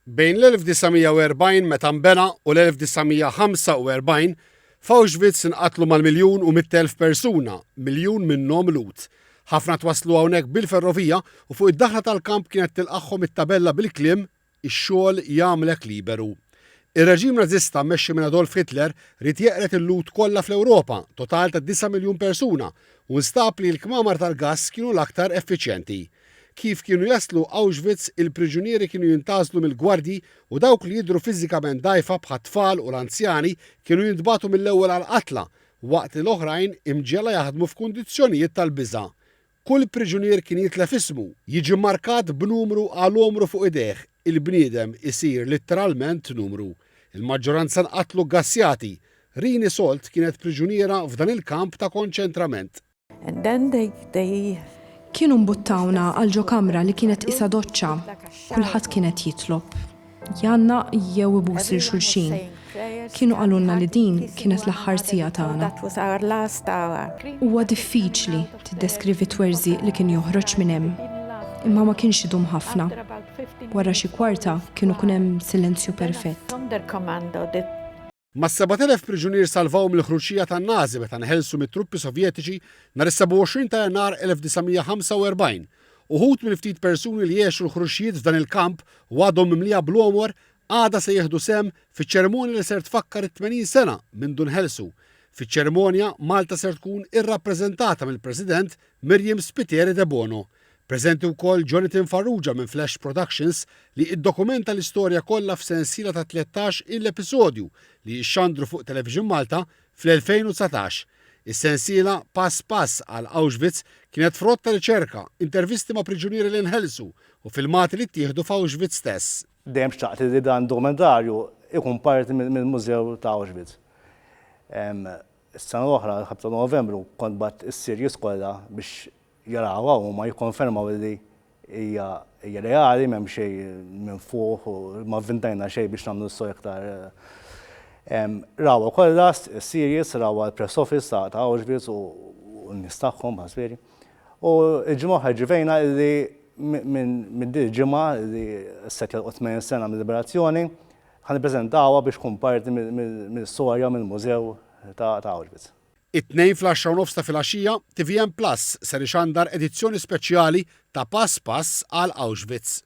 Bejn l-1940 meta nbena u l-1945, f'Auschwitz inqatlu mal-miljun u 100,000 persuna, miljun minnhom Lhud. Ħafna twasslu hawnhekk bil-ferrovija u fuq id-daħla tal-kamp kienet tilqagħhom it-tabella bil-kliem Ix-xogħol jagħmlek liberu. Ir-reġim Nażista mmexxi minn Adolf Hitler ried jeqred il-Lhud kollha fl-Ewropa, total ta' disa' miljun persuna, u nstab li l-kmamar tal-gass kienu l-aktar effiċjenti. Kif kienu jaslu Auschwitz, il-priġunieri kienu jintgħażlu mill-gwardji u dawk li jidhru fiżikament dgħajfa bħat-tfal u l-anzjani kienu jintbagħtu mill-ewwel għall-qatla, waqt li l-oħrajn imġiegħla jaħdmu f'kundizzjonijiet tal-biża'. Kull priġunier kien jitlef ismu, jiġi mmarkat b'numru għal għomru fuq idejh, il-bniedem isir litteralment numru. Il-maġġoranza nqatlu ggassjati. Rini Solt kienet priġuniera f'dan il-kamp ta' konċentrament. And then they, they. Kienu mbuttawna għal ġo kamra li kienet qisha doċċa. Kulħadd kien qed jitlob. Jgħannaq jew ibus lil xulxin. Kienu qalulna li din kienet l-aħħar siegħa tagħna. Huwa diffiċli tiddeskrivi t-twerżiq li kien joħroġ minn hemm. Imma ma kienx idum ħafna. Wara xi kwarta kien ikun hemm silenzju perfett. Mas-7,000 priġunier salvaw mill-ħruxija tan-Nażi meta nħelsu mit-truppi Sovjetiċi nhar is-27 ta' Jannar 1945. Uħud mill-ftit persuni li għexu l-ħruxijiet f'dan il-kamp u għadhom mimlija bl-għomor għada se jieħdu sehem fiċ-ċerimonja li ser tfakkar it-80 sena mindu nħelsu. Fiċ-ċerimonja, Malta ser tkun irrappreżentata mill-President Myriam Spiteri Debono. Preżenti wkoll Jonathan Farrugia minn Flash Productions li iddokumenta l-istorja kollha f'sensiela ta' 13 il episodju li jixxandru fuq Television Malta fl-2019. Is-sensiela Pass Pass għal Auschwitz kienet frott ta' riċerka, intervisti ma' priġunieri li nħelsu u filmati li ttieħdu f'Auschwitz stess. Dejjem xtaqt li dan dokumentarju ikun parti mill-mużew ta' Auschwitz. Is-sena l-oħra, l-5 ta' Novembru, kont bgħatt is-series kollha biex jarawha huma jikkonfermaw li hija hija reali, m'hemm xejn minn fuq u ma vvintajna xejn biex nagħmlu l-istorja iktar. Rawha kollha s-series, rawha l-press office ta' Auschwitz u n-nies tagħhom bħal U l-ġimgħa oħra rċivejna li minn din il-ġimgħa li issa qed jagħlqu 80 sena mil-liberazzjoni, ħa nippreżentawha biex tkun parti mill-istorja mill-mużew ta' Auschwitz. It-Tnejn fl-għaxra u nofs ta' filgħaxija, tvm Plus ser ixandar edizzjoni speċjali ta' Pass Pass għal Auschwitz.